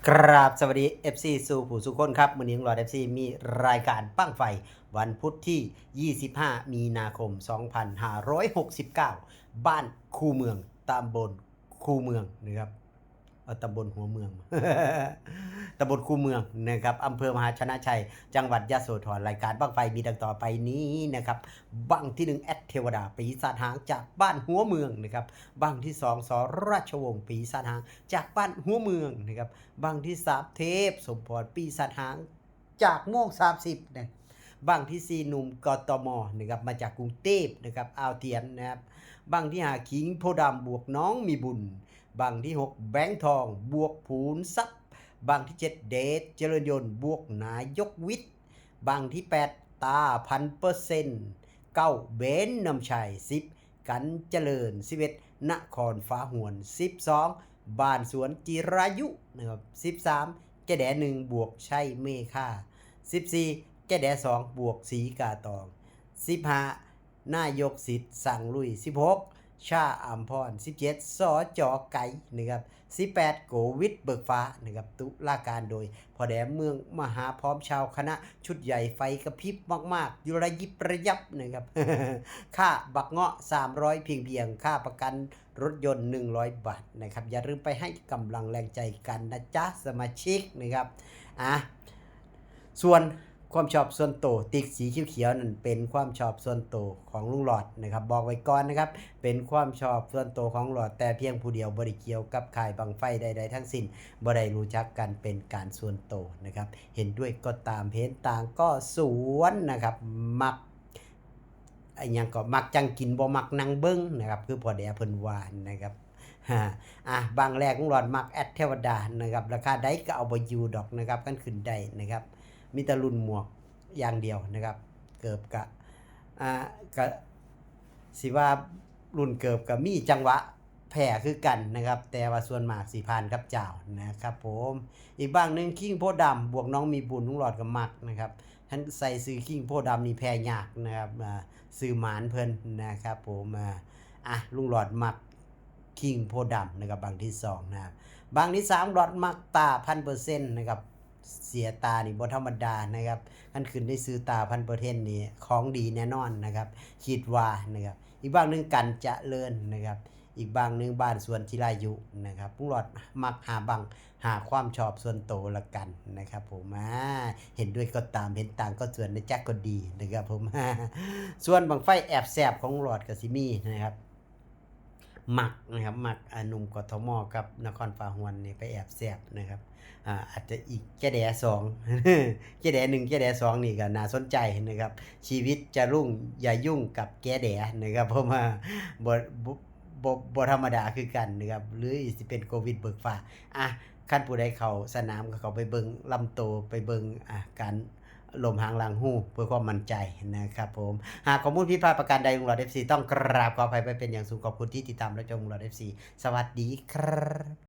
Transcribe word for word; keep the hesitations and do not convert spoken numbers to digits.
กราบสวัสดี เอฟซี สู่ผู้สู่คนครับ มื้อนี้ลุงหลอด เอฟซี มีรายการบั้งไฟ วันพุธที่ ยี่สิบห้า มีนาคม สองพันห้าร้อยหกสิบเก้า บ้านคูเมือง ตำบลคูเมืองนะครับ เอ่อ ตำบลหัวเมือง ตำบลคูเมืองนะครับ อำเภอมหาชนะชัย จังหวัดยโสธร รายการบั้งไฟมีดังต่อไปนี้นะครับ บั้งที่หนึ่ง แอดเทวดา ปีศาจหางจากบ้านหัวเมืองนะครับ บั้งที่สอง ส.ราชวงศ์ ปีศาจหางจากบ้านหัวเมืองนะครับ บั้งที่สาม เทพสมพร ปีศาจหางจากม่วง สามสิบ นะ บั้งที่สี่ หนุ่ม กทม นะครับ มาจากกรุงเทพฯนะครับ อ่าวเถียนนะครับ บั้งที่ห้า คิงโพธิ์ดำ บวกน้องมีบุญ บั้งที่หก แบงค์ทอง บวกภูนทรัพย์ บั้งที่เจ็ด เดชเจริญยนต์ บวกนายกวิทย์ บั้งที่แปด ตา พันเปอร์เซ็นต์ เก้า เบนซ์ นำชัย สิบ กันเจริญ สิบเอ็ด นครฟ้าหวน สิบสอง บ้านสวนจิรายุนะครับ สิบสาม แกแดหนึ่ง บวกชัยเมฆา สิบสี่ แกแดสอง บวกศรีกาตอง สิบห้า นายกสิทธิ์สั่งลุย สิบหก ชาอัมพร สิบเจ็ด ส.จ.ไก่นะครับ สิบแปด โกวิทเบิกฟ้านะครับ ตุลาการโดยพ่อแดมเมืองมหาพร้อมชาวคณะชุดใหญ่ ไฟกระพริบมากๆ อยู่ระยิบระยับนะครับ ค่าบักเงาะ สามร้อย เพียงๆ ค่าประกันรถยนต์ หนึ่งร้อย บาทนะครับ อย่าลืมไปให้กำลังแรงใจกันนะจ๊ะ สมาชิกนะครับ อ่ะ ส่วนความชอบส่วนตัว ติ๊กสีเขียวๆ นั่นเป็นความชอบส่วนตัวของลุงหลอดนะครับ บอกไว้ก่อนนะครับ เป็นความชอบส่วนตัวของหลอดแต่เพียงผู้เดียว บ่ได้เกี่ยวกับค่ายบั้งไฟใดๆ ทั้งสิ้น บ่ได้รู้จักกันเป็นการส่วนตัวนะครับ เห็นด้วยก็ตาม เห็นต่างก็สวนนะครับ มัก อะหยังก็มักจั่งกิน บ่มักนั่งเบิ่งนะครับ คือพ่อแดเพิ่นว่านะครับ อ่ะ บั้งแรกลุงหลอดมักแอดเทวดานะครับ ราคาใดก็เอาบ่อยู่ดอกนะครับ คันขึ้นได้นะครับ มีแต่รุ่นหมวกอย่างเดียวนะครับ เกิบกะ อ่า กะ สิว่ารุ่นเกิบกะมีจังหวะแพ้คือกันนะครับ แต่ว่าส่วนมากสิผ่านกับเจ้านะครับผม อีกบั้งหนึ่ง คิงโพธิ์ดำ บวกน้องมีบุญ ลุงหลอดก็มักนะครับ ท่านใส่ชื่อคิงโพธิ์ดำนี่แพ้ยากนะครับ อ่า ชื่อหมานเพิ่นนะครับผม อ่า อ่ะ ลุงหลอดมักคิงโพธิ์ดำนะครับ บั้งที่สองนะครับ บั้งที่สาม ลุงหลอดมักตา พันเปอร์เซ็นต์ นะครับ เสียตานี่บ่ธรรมดานะครับ คันขึ้นได้ชื่อตา พันเปอร์เซ็นต์ นี่ของดีแน่นอนนะครับ คิดว่านะครับ อีกบั้งหนึ่ง กันเจริญนะครับ อีกบั้งหนึ่ง บ้านสวนจิรายุนะครับ ลุงหลอดมักห้าบั้ง ห้าความชอบส่วนตัวละกันนะครับผม อ่า เห็นด้วยก็ตาม เห็นต่างก็สวนนะจ๊ะ ก็ดีนะครับผม ส่วนบั้งไฟแอบแซบของลุงหลอดก็สิมีนะครับ มักนะครับ มัก อ่า หนุ่ม กทม กับนครฟ้าหวนนี่ไปแอบแซบนะครับ อ่า อาจจะอีกแกแดสอง แกแดหนึ่ง แกแดสองนี่ก็น่าสนใจนะครับ ชีวิตจะรุ่งอย่ายุ่งกับแกแดนะครับ เพราะว่าบ่ บ่ บ่ บ่ธรรมดาคือกันนะครับ หรือสิเป็นโกวิทเบิกฟ้า อ่ะ คันผู้ใดเข้าสนามก็เข้าไปเบิ่งลำโต ไปเบิ่ง อ่ะ การล้มหางหลังฮู้เพื่อความมั่นใจนะครับผม หากข้อมูลผิดพลาดประการใด ลุงหลอด เอฟซี ต้องกราบขออภัยไว้เป็นอย่างสูง ขอบคุณที่ติดตามและชม ลุงหลอด เอฟซี สวัสดีครับ